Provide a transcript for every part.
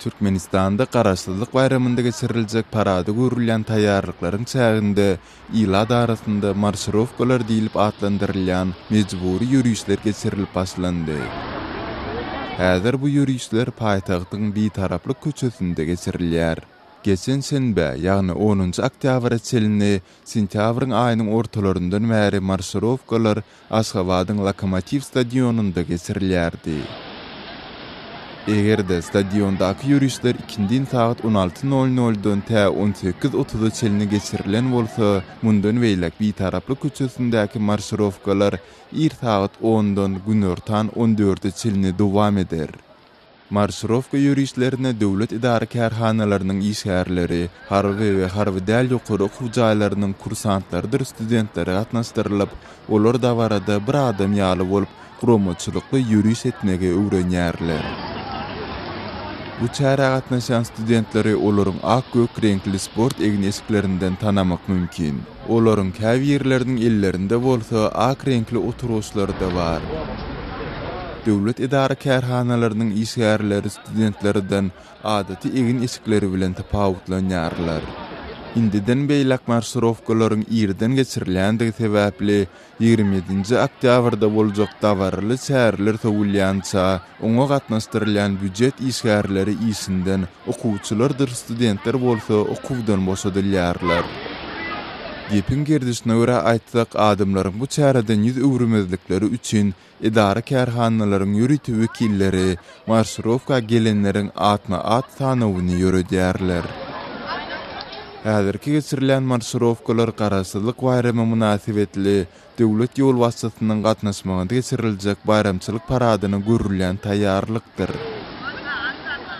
Türkmenistanda Garaşsyzlyk baýramynda geçiriljek parada görülýän taýýarlyklaryň çäginde ilat arasynda marşirowkalar diýlip atlandyrylýan mejbury ýörişler geçirilip başlandy. Häzir bu ýörişler paýtagtyň Bitaraplyk köçesinde geçirilýär. Geçen şenbä, ýagny onunjy oktýabra çenli sentýabryň aýynyň ortalaryndan bäri marşirowkalar Aşgabadyň Lokomotiw stadionynda geçirilýärdi. Eger-de stadiondaky ýörişler ikindin sagat 16 nol noldan tä 18 otuza çenli geçirilen bolsa, mundan beýläk Bitaraplyk köçesindäki marşirowkalar ir sagat ondan günortan on dörde çenli dowam eder. Marşirowka ýörişlerine döwlet edara-kärhanalarynyň işgärleri, harby we harby däl ýokary okuw jaýlarynyň kursantlarydyr studentleri gatnaşdyrylyp, olar dabarada bir adam ýaly bolup, guramaçylykly ýöriş etmegi öwrenýärler. Bu çärä gatnaşýan studentleri olaryň ak-gök reňkli sport egin-eşiklerinden tanamak mümkin. Olaryň käbirleriniň ellerinde bolsa ak reňkli oturgyçlary-da bar. Döwlet edara-kärhanalarynyň işgärleri studentlerden adaty egin-eşikleri bilen tapawutlanýarlar. Indiden beýläk marşirowkalaryň irden geçirilýändigi sebäpli, 27-nji oktýabrda boljak dabaraly çäreler sowulýança, oňa gatnaşdyrylýan býujet işgärleri işinden, okuwçylardyr studentler bolsa okuwdan boşadylýarlar. Gepiň gerdişine görä aýtsak, adamlaryň bu çäreden ýüz öwürmezlikleri üçin edara-kärhanalaryň ýörite wekilleri marşirowka gelenleriň atma-at sanawyny ýöredýärler. Häzirki geçirilýän marşirowkalar Garaşsyzlyk baýramy mynasybetli döwlet ýolbaşçysynyň gatnaşmagynda geçiriljek baýramçylyk paradyna görülýän taýýarlykdyr.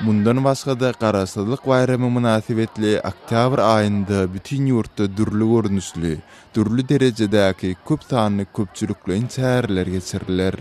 Mundan başga-da, Garaşsyzlyk baýramy mynasybetli oktýabr aýynda bütin ýurtda dürli görnüşli, dürli derejedäki köp sanly köpçülikleýin çäreler geçiriler.